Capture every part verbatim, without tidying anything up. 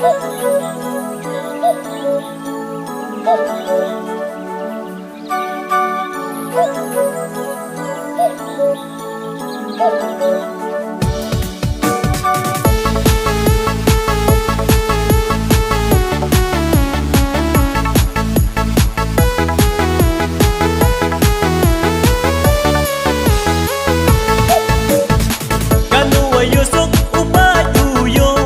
Kano wa ïoh suk u ba ju ïoh.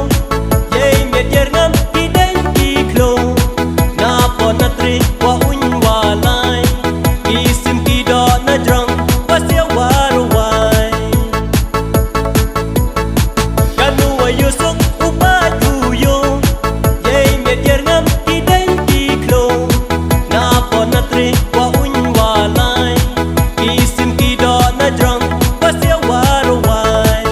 Ïa i miet ïar ngam ki deng ki khlong. Na pon na tri wa uiñ wa lai. Ki sim ki doh na jrong wa sia wa rwai. Kano wa ïoh suk u ba ju ïoh. Ïa i miet ïar ngam ki deng ki khlong. Na pon na tri wa uiñ wa lai. Ki sim ki doh na jrong wa sia wa rwai.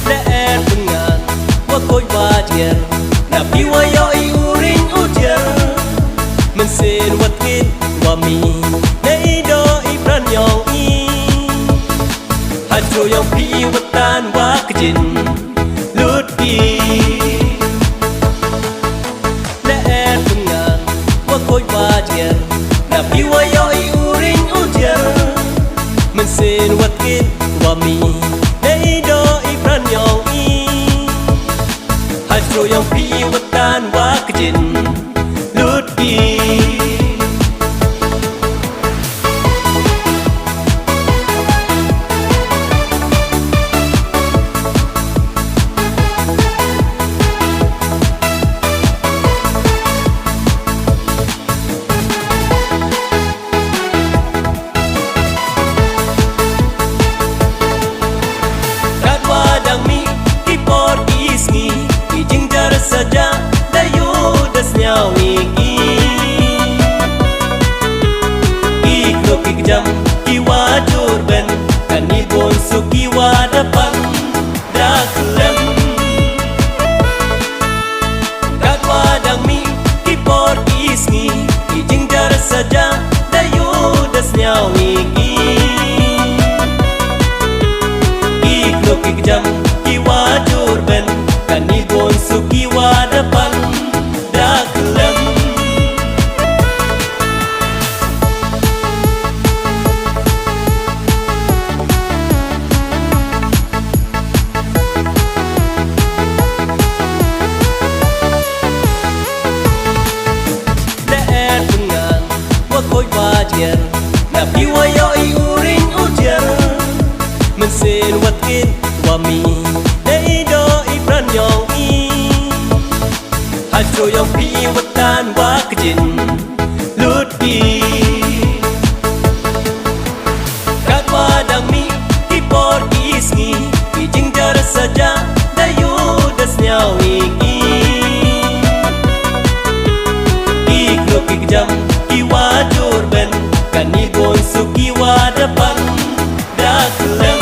Leh er pyngan wa koit wa jer. Na phi wa ïoh i u ring u jer. Mynsiem wa tkit wa mih. Na i doh i pran ïong i. Ha jrong ïong phi wa tan wa kjin. Lut ki. Leh er pyngan wa koit wa jer. Na phi wa ïoh i u ring u jer. Mynsiem wa tkit wa mih. Na i doh i pran ïong i. Ha jrong ïong phi wa tan wa kjin. Lut ki. Katwa dang mih ki por ki sngi, ki jingjar saja da ïoh da sñiaw ïa ki. Ki khlok ki kjam ki wa jur ben, kani bun suk ki wa da pan da khlem. Katwa dang mih ki por ki sngi, ki jingjar saja da ïoh da sñiaw ïa ki. Ki khlok ki kjam ki wa jur ben, kani bun suk ki wa da pan da khlem. Leh er pyngan wa koit wa jer, na phi wa ïoh i u ring u jer. Mynsiem wa tkit wa mih, na i doh i pran ïong i. Ha jrong ïong phi wa tan wa kjin lut ki. Katwa dang mih ki por ki sngi, ki jingjar saja da ïoh da sñiaw ïa ki. Ki khlok ki kjam ki wa jur ben, kani bun suk ki wa da pan da khlem.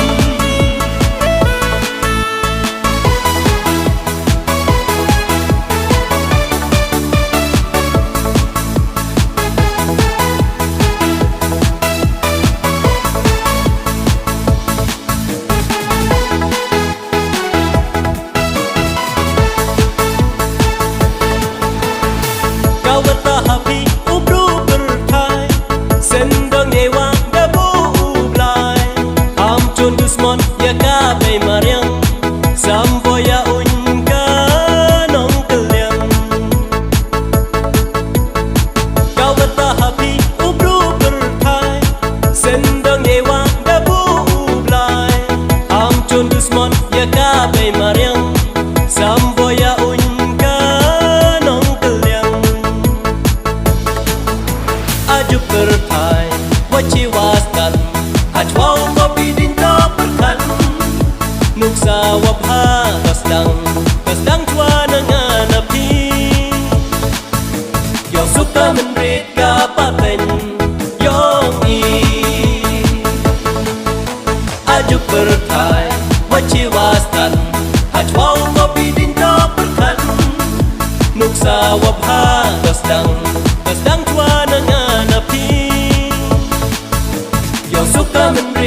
Ka wata ha phi u bru pyrthai, sendong ïa wa da buh u Blai. Ham chun dusmon ïa ka bei mariang, sam bo ïa uiñ ka nongkylliang. Ka wata ha phi u bru pyrthai, sendong ïa wa da buh u Blai. Ham chun dusmon ïa ka bei mariang, sam bo ïa uiñ ka nongkylliang. Ajuh pyrthai wa chi wa stan, ha chwa u ko phi ding to pyrkhat. Nuksa wa bha ka sdang, ka sdang chwa na nga na phi. Ïoh suk ka mynrit ka pateng ïong i. Ajuh pyrthai wa chi wa stan, ha chwa u ko phi ding to pyrkhat. Nuksa wa bha ka sdang, ka sdang chwa na nga na phi. Ïoh suk ka mynrit